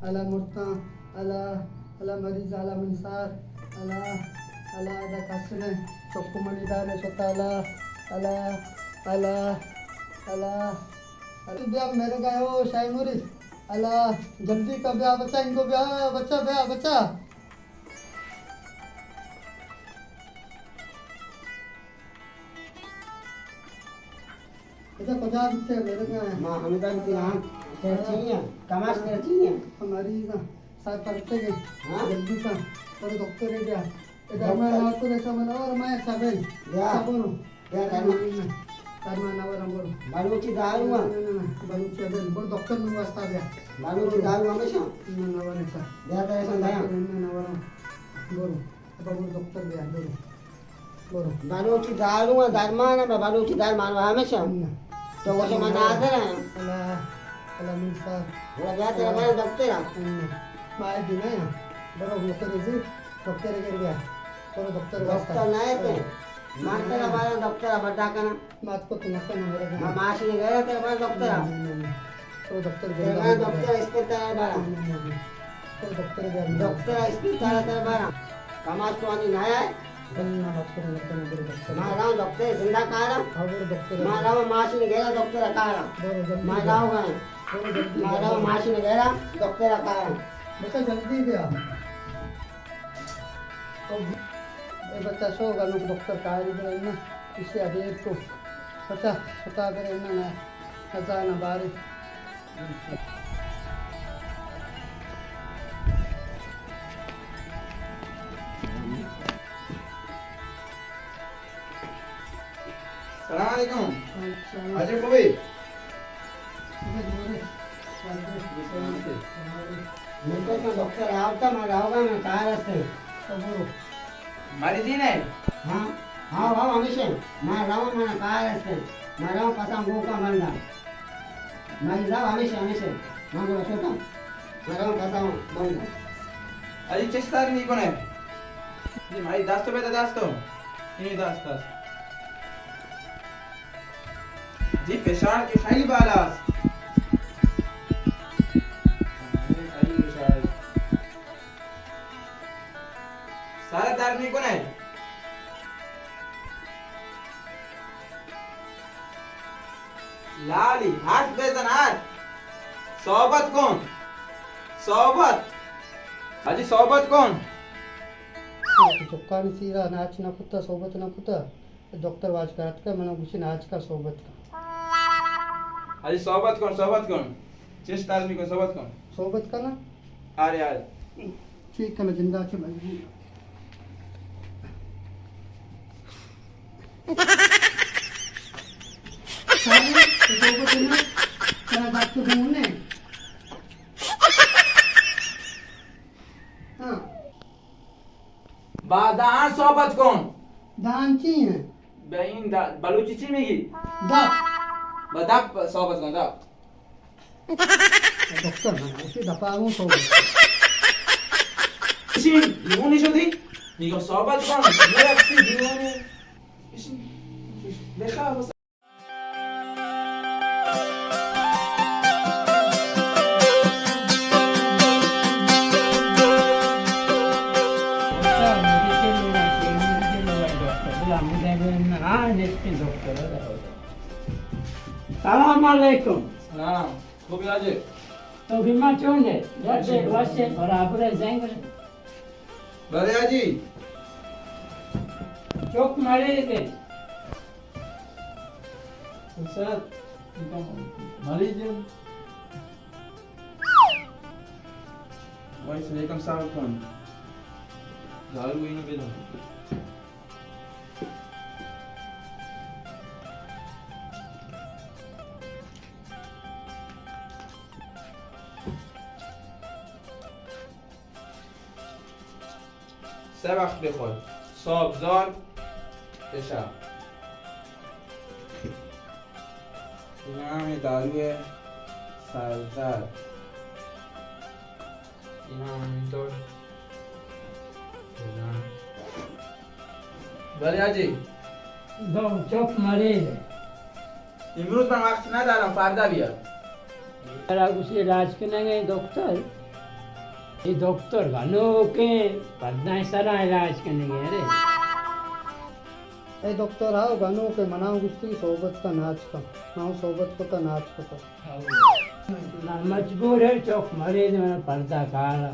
اللہ مرتاں، اللہ، اللہ مریض، اللہ منی سار، اللہ، اللہ ادا کس نہ، چک منی دار شتا، اللہ، اللہ، اللہ، اللہ، اللہ۔ بیا میرے گئے ہو شاہی مرید، اللہ، جلدی کا بیا بچا، انگو بیا بچا، بیا بچا۔ اچھا، کجا بیتے میرے گا؟ ما ہمدا بیتے ہاں، ترچی ہیں، کماش ترچی ہیں۔ ہماری نا ساتھ پڑھتے گئے۔ ہاں؟ جلدی کا، پر دکتر ہے گیا۔ ادھر میں دکتر۔ نہ تو ایسا بنا اور میں سبن۔ یا۔ سبن۔ یا، درمان۔ درمان نہ ورم برو۔ بلوچی دارو نہ، ہاں۔ نہ، نہ، نہ، بلوچی ابل، برو دکتر میں واسطہ گیا۔ بلوچی دارو ہمیشہ؟ نہ، نہ ورم ایسا۔ بیا تو ایسا دیا۔ نہ، نہ، نہ ورم۔ برو۔ ابا برو دکتر بیا، برو۔ برو۔ بلوچی دارو ء درمان ء، بلوچی درمان ء ہمیشہ۔ نہ۔ تو گوشے من ناظر آں۔ اللہ، اللہ من سار۔ گڑا بیا ترا برا دکتر ء۔ نہ۔ ما اے دن آیا۔ برو دکتر زی، دکتر گر بیا۔ برو دکتر واسطہ۔ دکتر نہ ہے تے۔ من ترا برا دکتر ء بڈا کناں۔ مات کو تو نہ کن میرے گھر۔ ما ماشی گیا تیرے بعد دکتر۔ نہ، نہ، نہ، نہ۔ تو دکتر تیرے بعد دکتر اسپتال بارا۔ نہ، نہ، نہ، نہ۔ تو دکتر گیا۔ دکتر اسپتال تیرے بارا۔ کماش تو آنی نہ آئے۔ نہ، مات کو نہ کن میرے دکتر۔ ما راو دکتر زندہ کارا۔ ہاں، وہ دکتر۔ ما راو ماشی گیا دکتر کارا۔ بولو جلدی ما بولو۔ راو گئے۔ بولو جلدی ما بولو۔ راو ماشی گیا دکتر کارا۔ بیٹا جلدی بیا۔ اے بچہ سوگا نوک دکتر کاری برے نا، اسے ادیر کو۔ بچہ ستا برے نا، نا، نزانا بارے۔ سلام علیکم۔ وعلیکم السلام۔ حاجی خوبی؟ خوبی، خوبی۔ وعلیکم السلام۔ من تو دکتر آورتا، من راوگا، من کار است۔ تو برو۔ مریضی نے؟ ہاں، ہاں، ہاں، ہمیشہ۔ من راو، من کار است۔ من راو پسان گوکا بندا۔ مریض آو ہمیشہ، ہمیشہ۔ من گڑا شتاں۔ من راو پسان بندا۔ علی چشتار نہیں کنے۔ جی، مائی دست پہ دست۔ نہیں دست، دست۔ جی، فشار کہ خیلی بالا است۔ خیلی فشار۔ سر درد می‌کنه؟ لالی، حرف بزن، حرف۔ صحبت کن۔ صحبت۔ حاجی، صحبت کن۔ تو چکانی سیرا ناچ نہ کتا، صحبت نہ کتا۔ دکتر واجکا اتکا، منا گوشی ناچکا صحبت کن۔ حاجی صحبت کن، صحبت کن۔ چشت آدمی کن، صحبت کن۔ صحبت کنا؟ آرے، آرے۔ چی کنا جندا چہ مجبور۔ ساری، تو صحبت کنا، ترا دکتر ڈھونڈنے۔ ہاں۔ با دان صحبت کن۔ دان چی ہیں؟ بہ این دا-، بلوچی چی میگی؟ دپ۔ با دپ صحبت کن، دپ۔ دکتر من، اسی دپا ہوں صحبت۔ اسی دیوانی شدی؟ میگم صحبت کن، میرا اسی دیوانی۔ اسی، بخواب۔ سلام علیکم۔ سلام۔ خوبی حاجی؟ تو بیمار چون ہے؟ واسے برابر ہے، زنگ۔ بلے حاجی۔ چوک مریض ہے۔ سر، مریض ہے۔ وای سر، یکم صبر کن۔ دارو اینو بدم۔ سه وقت بخور. صبح، ظهر، عشا. این هم داروی سردرد. این هم همینطور. بزن. بله حاجی. دو چک مریض ہے. امروز من وقت ندارم، فردا بیا. ترا گوشی علاج کنگ ء دکتر، اے دکتر گنوکیں پردائیں سرا علاج کنگے، ارے۔ اے دکتر آؤ گنوکیں، منا گوشتی صحبت کا ناچ کا۔ ہاں، صحبت کو تا ناچ کو تا۔ من مجبور ہے چوک مرے دے، من پردہ کارا۔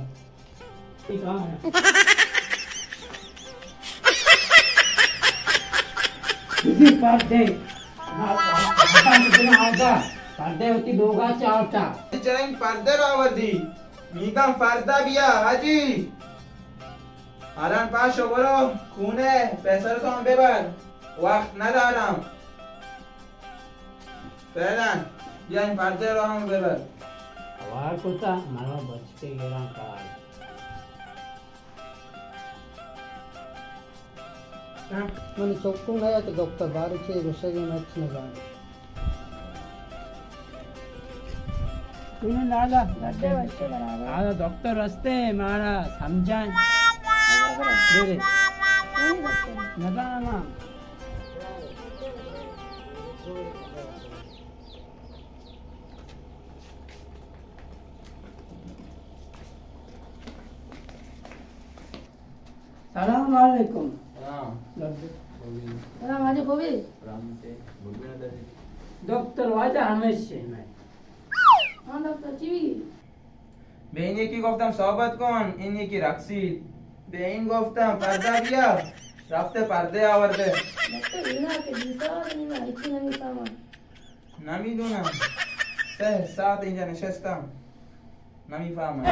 کسی پردے۔ پردے ہوتی لوگا چاوتا۔ چرنگ پردے راوردی۔ میگاں پردہ بیا، حاجی۔ الان پاشو برو، خونه پسر تو هم ببر، وقت ندارم. فعلاً بیا این پرده رو هم ببر. وار کتا، مرا بچکے گران کار. من چکو نیا کہ دکتر بارے چے گوشگی، من ہچ نزاناں. لالا، لالا دکتر رستے مارا سمجھائیں. برے. نزاناں. سلام علیکم. سلام. لبیک. خوبی؟ سلام، واجہ خوبی؟ سلامت. دکتر واجہ ہمیش اِنت. ہاں دکتر، چی بی؟ بہ این یکی گفتم صحبت کن، این یکی رقصید. بہ این گفتم پردہ بیا، رفته پردے آورده. دکتر، اینا کہ دیسا نیما، هیچی نمیفهمم. نمی‌دونم. سه ساعت اینجا نشستم. نمی‌فهمم.